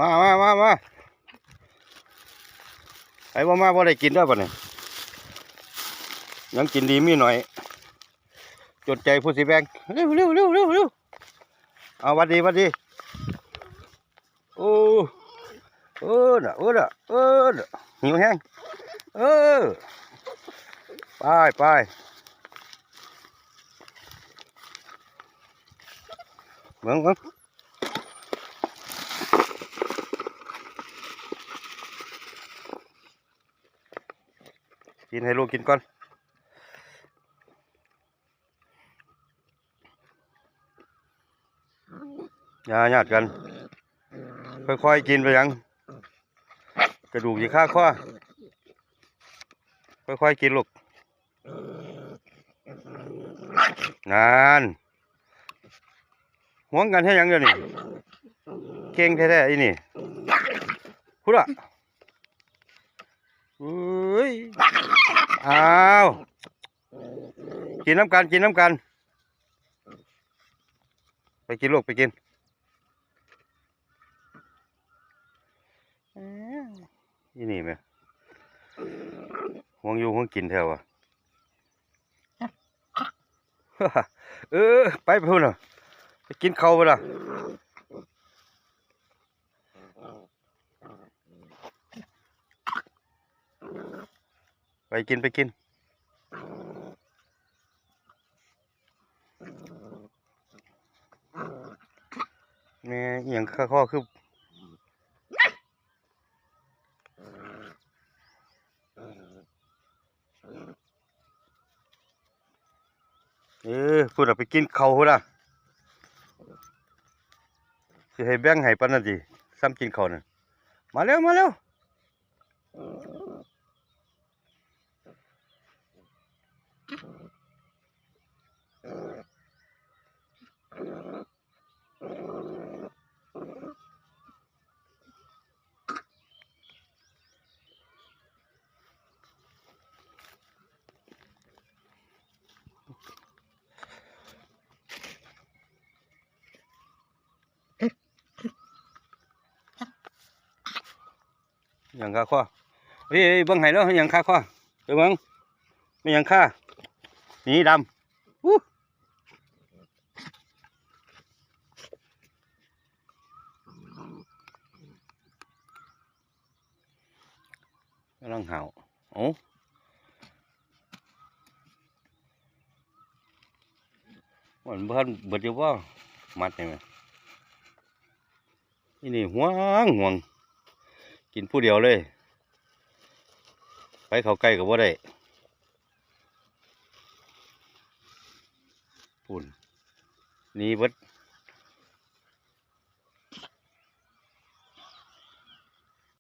ມາ ມາ ມາ ມາ ໃຜບໍ່ມາບໍ່ໄດ້ກິນເດີບັດນີ້ ຍັງກິນດີມີໜ້ອຍ ຈົນໃຈຜູ້ຊິແບ່ງ ເລັວໆ ເອົາ ຫວັດດີ ຫວັດດີ ໂອ້ ເອີນະ ເອີນະ ເອີນະ ຫິວແຮງ ເອີ ໄປ ໄປ ເບິ່ງ ເບິ່ງ ກິນໃຫ້ລູກກິນກ່ອນ ຢ່າຍາດກັນ ຄ່ອຍໆກິນໄປຫຍັງ ກະດູກຊິຄາຄໍ ຄ່ອຍໆກິນລູກ ນັ້ນ ຫວງກັນເຮັດຫຍັງດຽວນີ້ ເກັ່ງແທ້ໆອີ່ນີ້ ພຸ້ນລະ ເອີຍ ອ້າວ ກິນນຳກັນ ກິນນຳກັນ ໄປກິນລູກ ໄປກິນ ອີ່ນີ້ແມະ ຫວງຢູ່ຫວງກິນແທ້ວະ ເອີ ໄປພຸ້ນນະ ໄປກິນເຂົ້າພຸ້ນນະ ໄປກິນ ໄປກິນ ແມ່ ອີ່ຫຍັງຄາຄໍຄື ເອີ ພຸ້ນນະ ໄປກິນເຂົ້າພຸ້ນນະ ຊິໃຫ້ແບ່ງໃຫ້ປານນັ້ນຕິ ສ່ຳກິນເຂົ້ານັ້ນ ມາແລ້ວ ມາແລ້ວ. ຫຍັງຄາຄໍ ເອີຍ ເບິ່ງໃຫ້ເດີ ຫຍັງຄາຄໍ ໄປເບິ່ງ ແມ່ນຫຍັງຄາ ນີ້ດຳ ອູ້ ກຳລັງຫາວ ເອົ້າ ມັນບໍ່ທັນເບິດຢູ່ບໍ່ ມັດນີ້ແມ່ນ ອີ່ນີ້ຫວງຫວງ ກິນຜູ້ດຽວເລີຍ ໃຜເຂົ້າໃກ້ກໍບໍ່ໄດ້ ພຸ້ນ ໜີເບິດ.